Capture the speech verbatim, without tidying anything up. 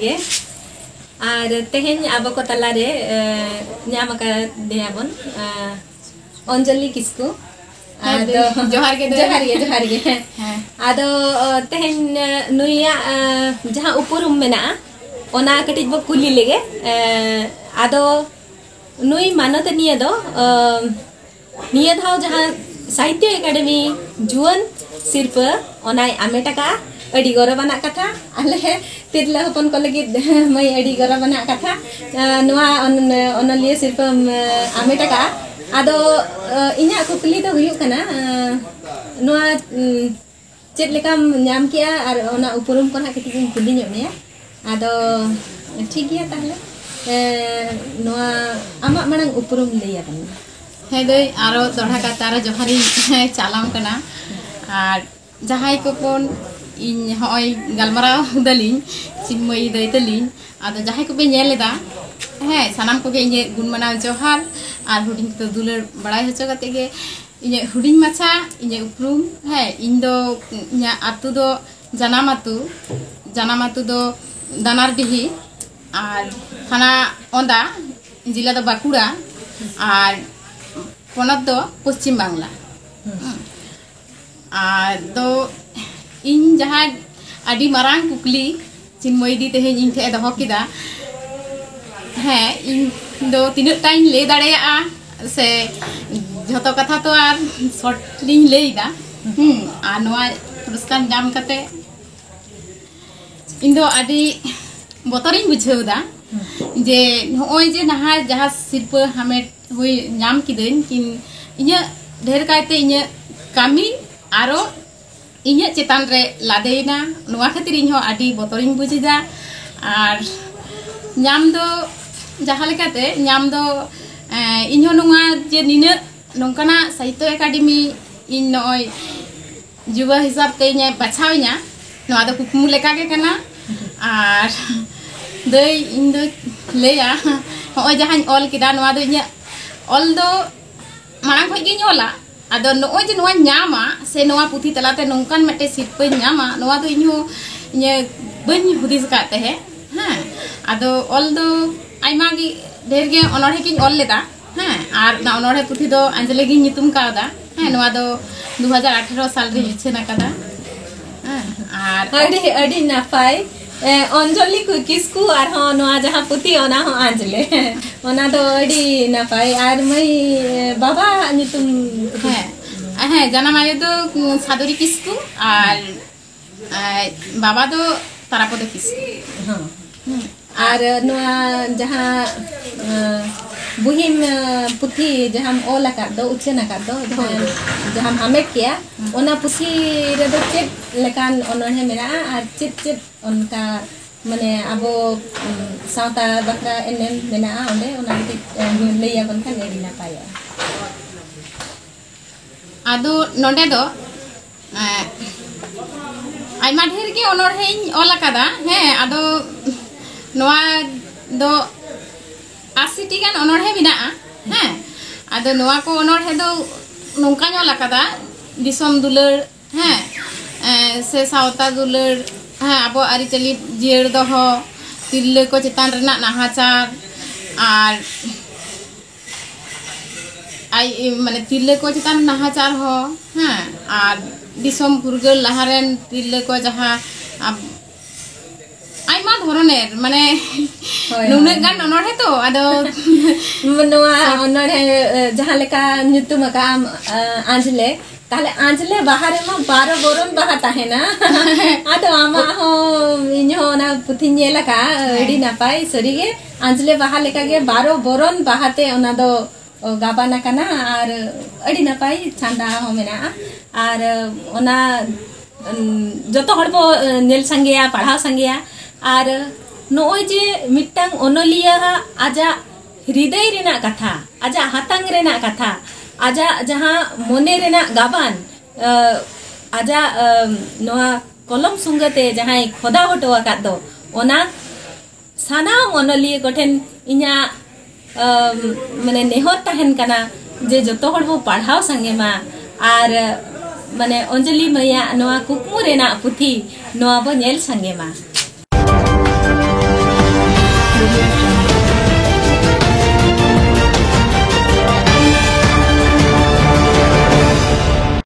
ᱜᱮ᱾ ᱟᱨ ᱛᱮᱦᱮᱧ ᱟᱵᱚ ᱠᱚ ᱛᱟᱞᱟᱨᱮ, ᱮ, ᱧᱟᱢ ᱟᱠᱟᱫᱮᱭᱟ ᱵᱚᱱ, ᱮ, ᱚᱧᱡᱚᱞᱤ ᱠᱤᱥᱠᱩ᱾ ᱦᱮᱸ, ᱟᱫᱚ ᱡᱚᱦᱟᱨ ᱜᱮ ᱫᱟᱹᱭ᱾ ᱡᱚᱦᱟᱨ ᱜᱮ, ᱡᱚᱦᱟᱨ ᱜᱮ᱾ ᱦᱮᱸ᱾ ᱟᱫᱚ, ᱚ, ᱛᱮᱦᱮᱧ, ᱮ, ᱱᱩᱭᱟᱜ, ᱮ, ᱡᱟᱦᱟᱸ ᱩᱯᱨᱩᱢ ᱢᱮᱱᱟᱜᱼᱟ, ᱚᱱᱟ ᱠᱟᱹᱴᱤᱡ ᱵᱚ ᱠᱩᱞᱤ ᱞᱮᱜᱮ᱾ ᱮ, ᱟᱫᱚ ᱱᱩᱭ ᱢᱟᱱᱚᱛᱟᱱᱤᱭᱟᱹ ᱫᱚ, ᱮ, ᱱᱤᱭᱟᱹ ᱫᱷᱟᱣ ᱡᱟᱦᱟᱸ ᱥᱟᱦᱤᱛᱭᱚ ᱮᱠᱟᱰᱮᱢᱤ ᱡᱩᱣᱟᱹᱱ ᱥᱤᱨᱯᱟᱹ, ᱚᱱᱟᱭ ᱟᱢᱮᱴ ᱟᱠᱟᱫᱼᱟ᱾ ᱟᱹᱰᱤ ᱜᱚᱨᱚᱵᱟᱱᱟᱜ ᱠᱟᱛᱷᱟ᱾ ᱟᱞᱮ ᱛᱤᱨᱞᱟᱹ ᱦᱚᱯᱚᱱ ᱠᱚ ᱞᱟᱹᱜᱤᱫ ᱢᱟᱹᱭ, ᱟᱹᱰᱤ ᱜᱚᱨᱚᱵᱟᱱᱟᱜ ᱠᱟᱛᱷᱟ, ᱮ, ᱱᱚᱣᱟ ᱚᱱ-, ᱚᱱᱚᱞᱤᱭᱟᱹ ᱥᱤᱨᱯᱟᱹᱢ, ᱮ, ᱟᱢᱮᱴ ᱟᱠᱟᱫᱼᱟ᱾ ᱟᱫᱚ, ᱮ, ᱤᱧᱟᱹᱜ ᱠᱩᱠᱞᱤ ᱫᱚ ᱦᱩᱭᱩᱜ ᱠᱟᱱᱟ, ᱮ, ᱱᱚᱣᱟ, ᱩᱢ, ᱪᱮᱫ ᱞᱮᱠᱟᱢ ᱧᱟᱢ ᱠᱮᱜᱼᱟ ᱟᱨ ᱚᱱᱟ ᱩᱯᱨᱩᱢ ᱠᱚ ᱱᱟᱦᱟᱜ ᱠᱟᱹᱴᱤᱡ ᱤᱧ ᱠᱩᱞᱤ ᱧᱚᱜ ᱢᱮᱭᱟ᱾ ᱟᱫᱚ ᱴᱷᱤᱠ ᱜᱮᱭᱟ ᱛᱟᱦᱞᱮ, ᱮ, ᱱᱚᱣᱟ ᱟᱢᱟᱜ ᱢᱟᱲᱟᱝ ᱩᱯᱨᱩᱢ ᱞᱟᱹᱭ ᱟᱵᱚᱱ ᱢᱮ᱾ ᱦᱮᱸ ᱫᱟᱹᱭ, ᱟᱨᱚ ᱫᱚᱦᱲᱟ ᱠᱟᱛᱮ ᱟᱨᱚ ᱡᱚᱦᱟᱨᱤᱧ ᱪᱟᱞᱟᱢ ᱠᱟᱱᱟ᱾ ᱟᱨ ᱡᱟᱦᱟᱸᱭ ᱠᱚᱵᱚᱱ, ᱤᱧ ᱦᱚᱸᱜᱼᱚᱭ ᱜᱟᱞᱢᱟᱨᱟᱣ ᱫᱟᱞᱤᱧ ᱪᱤᱱᱢᱚᱭᱤ ᱫᱟᱹᱭ ᱛᱟᱹᱞᱤᱧ, ᱟᱫᱚ ᱡᱟᱦᱟᱸᱭ ᱠᱚᱯᱮ ᱧᱮᱞ ᱮᱫᱟ, ᱦᱮᱸ, ᱥᱟᱱᱟᱢ ᱠᱚᱜᱮ ᱤᱧᱟᱹᱜ ᱜᱩᱱ ᱢᱟᱱᱟᱣ ᱡᱚᱦᱟᱨ᱾ ᱟᱨ ᱦᱩᱰᱤᱧ ᱠᱚᱫᱚ ᱫᱩᱞᱟᱹᱲ ᱵᱟᱲᱟᱭ ᱦᱚᱪᱚ ᱠᱟᱛᱮ ᱜᱮ, ᱤᱧᱟᱹᱜ ᱦᱩᱰᱤᱧ ᱢᱟᱪᱷᱟ ᱤᱧᱟᱹᱜ ᱩᱯᱨᱩᱢ, ᱦᱮᱸ, ᱤᱧ ᱫᱚ, ᱤᱧᱟᱹᱜ ᱟᱹᱛᱩ ᱫᱚ, ᱡᱟᱱᱟᱢ ᱟᱹᱛᱩ, ᱡᱟᱱᱟᱢ ᱟᱹᱛᱩ ᱫᱚ ᱫᱟᱱᱟᱨᱰᱤᱦᱤ, ᱟᱨ ᱛᱷᱟᱱᱟ ᱚᱸᱫᱟ, ᱡᱮᱞᱟ ᱫᱚ ᱵᱟᱸᱠᱩᱲᱟ, ᱟᱨ ᱯᱚᱱᱚᱛ ᱫᱚ ᱯᱚᱥᱪᱤᱢ ᱵᱟᱝᱞᱟ᱾ ᱦᱩᱸ᱾ ᱟᱨ ᱫᱚ ᱤᱧ ᱡᱟᱦᱟᱸ ᱟᱹᱰᱤ ᱢᱟᱨᱟᱝ ᱠᱩᱠᱞᱤ ᱪᱤᱱᱢᱚᱭᱤ ᱫᱤ ᱛᱮᱦᱮᱧ ᱤᱧ ᱴᱷᱮᱱ ᱮ ᱫᱚᱦᱚ ᱠᱮᱫᱟ, ᱦᱮᱸ, ᱤᱧ ᱫᱚ ᱛᱤᱱᱟᱹᱜ ᱴᱟᱧ ᱞᱟᱹᱭ ᱫᱟᱲᱮᱭᱟᱜᱼᱟ ᱥᱮ ᱡᱷᱚᱛᱚ ᱠᱟᱛᱷᱟ ᱛᱚ ᱟᱨ ᱥᱚᱨᱴ ᱞᱤᱧ ᱞᱟᱹᱭ ᱮᱫᱟ᱾ ᱦᱩᱸ, ᱟᱨ ᱱᱚᱣᱟ ᱯᱩᱨᱚᱥᱠᱟᱨ ᱧᱟᱢ ᱠᱟᱛᱮ ᱤᱧ ᱫᱚ ᱟᱹᱰᱤ ᱵᱚᱛᱚᱨᱤᱧ ᱵᱩᱡᱷᱟᱹᱣ ᱮᱫᱟ ᱡᱮ ᱱᱚᱜᱼᱚᱭ ᱡᱮ ᱱᱟᱦᱟᱜ ᱡᱟᱦᱟᱸ ᱥᱤᱨᱯᱟᱹ ᱦᱟᱢᱮᱴ ᱦᱩᱭ ᱧᱟᱢ ᱠᱤᱫᱟᱹᱧ, ᱠᱤᱱ ᱤᱧᱟᱹᱜ ᱰᱷᱮᱨ ᱠᱟᱭᱛᱮ ᱤᱧᱟᱹᱜ ᱠᱟᱹᱢᱤ ᱟᱨᱚ ᱤᱧᱟᱹᱜ ᱪᱮᱛᱟᱱ ᱨᱮ ᱞᱟᱫᱮᱭᱮᱱᱟ᱾ ᱱᱚᱣᱟ ᱠᱷᱟᱹᱛᱤᱨ ᱤᱧ ᱦᱚᱸ ᱟᱹᱰᱤ ᱵᱚᱛᱚᱨᱤᱧ ᱵᱩᱡᱽ ᱮᱫᱟ᱾ ᱟᱨ ᱧᱟᱢ ᱫᱚ ᱡᱟᱦᱟᱸ ᱞᱮᱠᱟᱛᱮ ᱧᱟᱢ ᱫᱚ, ᱮᱸ, ᱤᱧ ᱦᱚᱸ ᱱᱚᱣᱟ ᱡᱮ ᱱᱤᱱᱟᱹᱜ ᱱᱚᱝᱠᱟᱱᱟᱜ ᱥᱟᱦᱤᱛᱛᱚ ᱮᱠᱟᱰᱮᱢᱤ ᱤᱧ ᱱᱚᱜᱼᱚᱭ ᱡᱩᱣᱟᱹ ᱦᱤᱥᱟᱹᱵ ᱛᱮ ᱤᱧᱮ ᱵᱟᱪᱷᱟᱣᱤᱧᱟ, ᱱᱚᱣᱟ ᱫᱚ ᱠᱩᱠᱢᱩ ᱞᱮᱠᱟ ᱜᱮ ᱠᱟᱱᱟ᱾ ᱟᱨ ᱫᱟᱹᱭ, ᱤᱧ ᱫᱚ ᱞᱟᱹᱭᱟ, ᱦᱚᱸᱜᱼᱚᱭ ᱡᱟᱦᱟᱸᱧ ᱚᱞ ᱠᱮᱫᱟ, ᱱᱚᱣᱟ ᱫᱚ ᱤᱧᱟᱹᱜ ᱚᱞ ᱫᱚ ᱢᱟᱲᱟᱝ ᱠᱷᱚᱡ ᱜᱤᱧ ᱚᱞᱟ᱾ ᱟᱫᱚ ᱱᱚᱜᱼᱚᱭ ᱡᱮ ᱱᱚᱣᱟᱧ ᱧᱟᱢᱟ, ᱥᱮ ᱱᱚᱣᱟ ᱯᱩᱛᱷᱤ ᱛᱟᱞᱟᱛᱮ ᱱᱚᱝᱠᱟᱱ ᱢᱤᱫᱴᱮᱡ ᱥᱤᱨᱯᱟᱹᱧ ᱧᱟᱢᱟ, ᱱᱚᱣᱟ ᱫᱚ ᱤᱧᱦᱚᱸ ᱤᱧᱟᱹᱜ ᱵᱟᱹᱧ ᱦᱩᱫᱤᱥ ᱟᱠᱟᱫ ᱛᱟᱦᱮᱸᱫ᱾ ᱦᱮᱸ, ᱟᱫᱚ ᱚᱞ ᱫᱚ ᱟᱭᱢᱟ ᱜᱮ, ᱰᱷᱮᱨ ᱜᱮ ᱚᱱᱚᱬᱦᱮ ᱜᱤᱧ ᱚᱞ ᱞᱮᱫᱟ᱾ ᱦᱮᱸ, ᱟᱨ ᱚᱱᱟ ᱚᱱᱚᱬᱦᱮ ᱯᱩᱛᱷᱤ ᱫᱚ ᱟᱸᱡᱽᱞᱮ ᱜᱤᱧ ᱧᱩᱛᱩᱢ ᱠᱟᱣᱫᱟ᱾ ᱦᱮᱸ, ᱱᱚᱣᱟ ᱫᱚ ᱫᱩ ᱦᱟᱡᱟᱨ ᱟᱴᱷᱟᱨᱚ ᱥᱟᱞ ᱨᱮᱧ ᱩᱪᱷᱟᱹᱱ ᱟᱠᱟᱫᱟ᱾ ᱦᱮᱸ, ᱟᱨ ᱟᱹᱰᱤ, ᱟᱹᱰᱤ ᱱᱟᱯᱟᱭ᱾ ᱮ, ᱚᱧᱡᱚᱞᱤ ᱠᱩ-, ᱠᱤᱥᱠᱩ ᱟᱨᱦᱚᱸ ᱱᱚᱣᱟ ᱡᱟᱦᱟᱸ ᱯᱩᱛᱷᱤ, ᱚᱱᱟ ᱦᱚᱸ ᱟᱸᱡᱽᱞᱮ᱾ ᱚᱱᱟ ᱫᱚ ᱟᱹᱰᱤ ᱱᱟᱯᱟᱭ᱾ ᱟᱨ ᱢᱟᱹᱭ, ᱮ, ᱵᱟᱵᱟᱣᱟᱜ ᱧᱩᱛᱩᱢ? ᱦᱮᱸ, ᱦᱮᱸ, ᱡᱟᱱᱟᱢ ᱟᱭᱳ ᱫᱚ, ᱩᱸ, ᱥᱟᱫᱚᱨᱤ ᱠᱤᱥᱠᱩ ᱟᱨ, ᱮ, ᱵᱟᱵᱟ ᱫᱚ ᱛᱟᱨᱟᱯᱚᱫᱚ ᱠᱤᱥᱠᱩ᱾ ᱦᱚᱸ᱾ ᱦᱩᱸ᱾ ᱟᱨ ᱱᱚᱣᱟ ᱡᱟᱦᱟᱸ, ᱮ, ᱵᱩᱦᱤᱱ, ᱮ, ᱯᱩᱛᱷᱤ ᱡᱟᱦᱟᱸᱢ ᱚᱞ ᱟᱠᱟᱫ ᱫᱚ, ᱩᱪᱷᱟᱹᱱ ᱟᱠᱟᱫ ᱫᱚ, ᱡᱟᱦᱟᱸ, ᱦᱳᱭ᱾ ᱡᱟᱦᱟᱸᱢ ᱦᱟᱢᱮᱴ ᱠᱮᱜᱼᱟ, ᱦᱩᱸ᱾ ᱚᱱᱟ ᱯᱩᱛᱷᱤ ᱨᱮᱫᱚ ᱪᱮᱫ ᱞᱮᱠᱟᱱ ᱚᱱᱚᱬᱦᱮ ᱢᱮᱱᱟᱜᱼᱟ ᱟᱨ ᱪᱮᱫ ᱪᱮᱫ ᱚᱱᱠᱟ, ᱢᱟᱱᱮ, ᱟᱵᱚ, ᱩᱸ, ᱥᱟᱶᱛᱟ ᱵᱟᱠᱷᱨᱟ ᱮᱱᱮᱢ ᱢᱮᱱᱟᱜᱼᱟ ᱚᱸᱰᱮ, ᱚᱱᱟ ᱠᱟᱹᱴᱤᱡ, ᱮ, ᱞᱟᱹᱭ ᱟᱵᱚᱱ ᱠᱷᱟᱱ ᱟᱹᱰᱤ ᱱᱟᱯᱟᱭᱚᱜᱼᱟ᱾ ᱟᱫᱚ ᱱᱚᱰᱮ ᱫᱚ, ᱮᱸ, ᱟᱭᱢᱟ ᱰᱷᱮᱨ ᱜᱮ ᱚᱱᱚᱬᱦᱮᱧ ᱚᱞ ᱟᱠᱟᱫᱟ᱾ ᱦᱮᱸ, ᱟᱫᱚ ᱱᱚᱣᱟ ᱫᱚ ᱟᱥᱤ ᱴᱤ ᱜᱟᱱ ᱚᱱᱚᱬᱦᱮ ᱢᱮᱱᱟᱜᱼᱟ᱾ ᱦᱮᱸ, ᱟᱫᱚ ᱱᱚᱣᱟ ᱠᱚ ᱚᱱᱚᱬᱦᱮ ᱫᱚ ᱱᱚᱝᱠᱟᱧ ᱚᱞ ᱟᱠᱟᱫᱟ, ᱫᱤᱥᱚᱢ ᱫᱩᱞᱟᱹᱲ, ᱦᱮᱸ, ᱮᱸ, ᱥᱮ ᱥᱟᱶᱛᱟ ᱫᱩᱞᱟᱹᱲ, ᱦᱮᱸ, ᱟᱵᱚ ᱟᱹᱨᱤᱪᱟᱹᱞᱤ ᱡᱤᱭᱟᱹᱲ ᱫᱚᱦᱚ, ᱛᱤᱨᱞᱟᱹ ᱠᱚ ᱪᱮᱛᱟᱱ ᱨᱮᱱᱟᱜ ᱱᱟᱦᱟᱪᱟᱨ, ᱟᱨ ᱟᱭ, ᱢᱟᱱᱮ, ᱛᱤᱨᱞᱟᱹ ᱠᱚ ᱪᱮᱛᱟᱱ ᱱᱟᱦᱟᱪᱟᱨ ᱦᱚᱸ, ᱦᱮᱸ, ᱟᱨ ᱫᱤᱥᱚᱢ ᱯᱷᱩᱨᱜᱟᱹᱞ ᱞᱟᱦᱟ ᱨᱮᱱ ᱛᱤᱨᱞᱟᱹ ᱠᱚ ᱡᱟᱦᱟᱸ, ᱟᱵ-, ᱟᱭᱢᱟ ᱫᱷᱚᱨᱚᱱᱮᱨ, ᱢᱟᱱᱮ, ᱦᱳᱭ, ᱱᱩᱱᱟᱹᱜ ᱦᱳᱭ᱾ ᱜᱟᱱ ᱚᱱᱚᱬᱦᱮ ᱛᱚ, ᱟᱫᱚ ᱱᱚᱣᱟ ᱥᱟᱵ- ᱚᱱᱚᱬᱦᱮ, ᱮ, ᱡᱟᱦᱟᱸ ᱞᱮᱠᱟ ᱧᱩᱛᱩᱢ ᱟᱠᱟᱫ ᱟᱢ, ᱮ, ᱟᱸᱡᱽᱞᱮ, ᱛᱟᱦᱞᱮ ᱟᱸᱡᱽᱞᱮ ᱵᱟᱦᱟ ᱨᱮᱢᱟ ᱵᱟᱨᱚ ᱵᱚᱨᱚᱱ ᱵᱟᱦᱟ ᱛᱟᱦᱮᱱᱟ᱾ ᱟᱫᱚ ᱟᱢᱟᱜ ᱦᱚᱸ, ᱤᱧ ᱦᱚᱸ ᱚᱱᱟ ᱯᱩᱛᱷᱤᱧ ᱧᱮᱞ ᱟᱠᱟᱫᱼᱟ, ᱟᱹᱰᱤ ᱦᱮᱸ᱾ ᱱᱟᱯᱟᱭ, ᱥᱟᱹᱨᱤᱜᱮ ᱟᱸᱡᱽᱞᱮ ᱵᱟᱦᱟ ᱞᱮᱠᱟᱜᱮ ᱵᱟᱨᱚ ᱵᱚᱨᱚᱱ ᱵᱟᱦᱟᱛᱮ ᱚᱱᱟ ᱫᱚ ᱜᱟᱵᱟᱱ ᱟᱠᱟᱱᱟ ᱟᱨ ᱟᱹᱰᱤ ᱱᱟᱯᱟᱭ ᱪᱷᱟᱸᱫᱟ ᱦᱚᱸ ᱢᱮᱱᱟᱜᱼᱟ᱾ ᱟᱨ ᱚᱱᱟ, ᱩᱢ, ᱡᱚᱛᱚ ᱦᱚᱲ ᱵᱚ, ᱮ, ᱧᱮᱞ ᱥᱟᱸᱜᱮᱭᱟ, ᱯᱟᱲᱦᱟᱣ ᱥᱟᱸᱜᱮᱭᱟ᱾ ᱟᱨ ᱱᱚᱜᱼᱚᱭ ᱡᱮ ᱢᱤᱫᱴᱟᱝ ᱚᱱᱚᱞᱤᱭᱟᱹᱣᱟᱜ ᱟᱡᱟᱜ ᱦᱨᱤᱫᱟᱹᱭ ᱨᱮᱱᱟᱜ ᱠᱟᱛᱷᱟ, ᱟᱡᱟᱜ ᱦᱟᱛᱟᱝ ᱨᱮᱱᱟᱜ ᱠᱟᱛᱷᱟ, ᱟᱡᱟᱜ ᱡᱟᱦᱟᱸ ᱢᱚᱱᱮ ᱨᱮᱱᱟᱜ ᱜᱟᱵᱟᱱ, ᱮ, ᱟᱡᱟᱜ, ᱮ, ᱱᱚᱣᱟ ᱠᱚᱞᱚᱢ ᱥᱩᱸᱜᱟᱹ ᱛᱮ ᱡᱟᱦᱟᱸᱭ ᱠᱷᱚᱫᱟ ᱦᱚᱴᱚ ᱟᱠᱟᱫ ᱫᱚ, ᱚᱱᱟ ᱥᱟᱱᱟᱢ ᱚᱱᱚᱞᱤᱭᱟᱹ ᱠᱚᱴᱷᱮᱱ ᱤᱧᱟᱹᱜ, ᱟᱢ, ᱢᱟᱱᱮ, ᱱᱮᱦᱚᱨ ᱛᱟᱦᱮᱱ ᱠᱟᱱᱟ ᱡᱮ ᱡᱚᱛᱚ ᱦᱚᱲ ᱵᱚ ᱯᱟᱲᱦᱟᱣ ᱥᱟᱸᱜᱮ ᱢᱟ ᱟᱨ, ᱢᱟᱱᱮ, ᱚᱧᱡᱚᱞᱤ ᱢᱟᱹᱭᱟᱜ ᱱᱚᱣᱟ ᱠᱩᱠᱢᱩ ᱨᱮᱱᱟᱜ ᱯᱩᱛᱷᱤ ᱱᱚᱣᱟ ᱵᱚ ᱧᱮᱞ ᱥᱟᱸᱜᱮ ᱢᱟ᱾